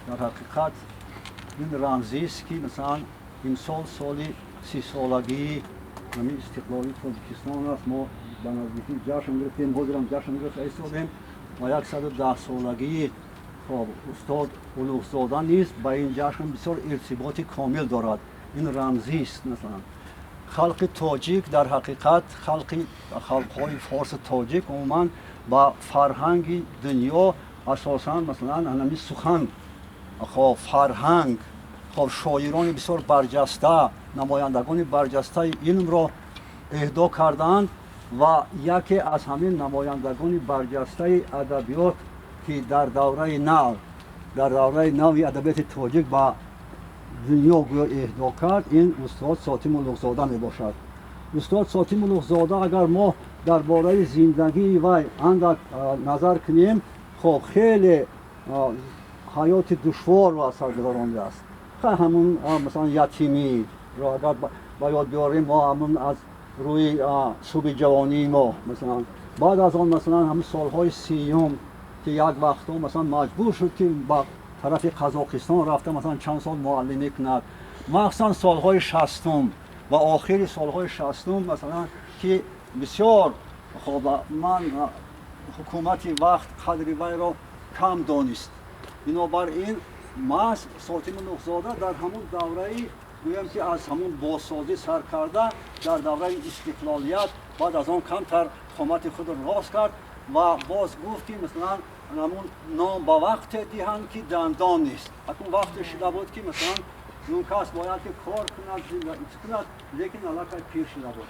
Дар ҳақиқат ин рамзист, ки масалан имсол соли 30-солагии ҳамин истиқлоли Тоҷикистон аст. Мо ба наздикӣ ҷашн гирифтем, ҳозирам ҷашн гирифта истодем ва 110-солагии хоб устод Улуғзода низ ба ин ҷашн бисёр иртиботи комил дорад. Ин рамзист. Масалан, халқи тоҷик, дар ҳақиқат халқи халқҳои форсу тоҷик умуман ба фарҳанги дунё асосан масалан ҳамин сухан, хоб, фарҳанг, хоб, шоирони бисёр барҷаста, намояндагони барҷастаи илмро эҳдо кардаанд ва яке аз ҳамин намояндагони барҷастаи адабиёт, ки дар давраи нав, дар давраи нави адабиёти тоҷик ба дунё гӯё эҳдо кард, ин устод Сотим Улуғзода мебошад. Устод Сотим Улуғзода, агар мо дар бораи зиндагии вай андак назар кунем, хоб, хеле ҳаёти душворро аз сар гузарондааст. Ҳамун масалан ятимиро агар ба ёд биёрем, мо ҳамун аз рӯи субҳи ҷавонии мо, масалан, баъд аз он, масалан, ҳамун солҳои 30-ум, ки як вақтҳо масалан маҷбур шуд, ки ба тарафи Қазоқистон рафта, масалан, чанд сол муаллимӣ кунад, махсусан солҳои 60-ум ва охири солҳои 60-ум, масалан, ки бисёр хоб ман ҳукумати вақт қадри вайро кам донист. Бинобар ин маҳз Сотим Улуғзода дар ҳамун давраи, гӯям, ки аз ҳамун бозсозӣ сар карда, дар давраи истиқлолият, баъд аз он камтар қомати худро рост кард ва боз гуфт, ки масалан ҳамун ном ба вақте диҳанд, ки дандон нест. Акун вақте шуда буд, ки масалан он кас бояд ки кор кунад, зиндагӣ кунад, лекин аллакай пир шуда буд.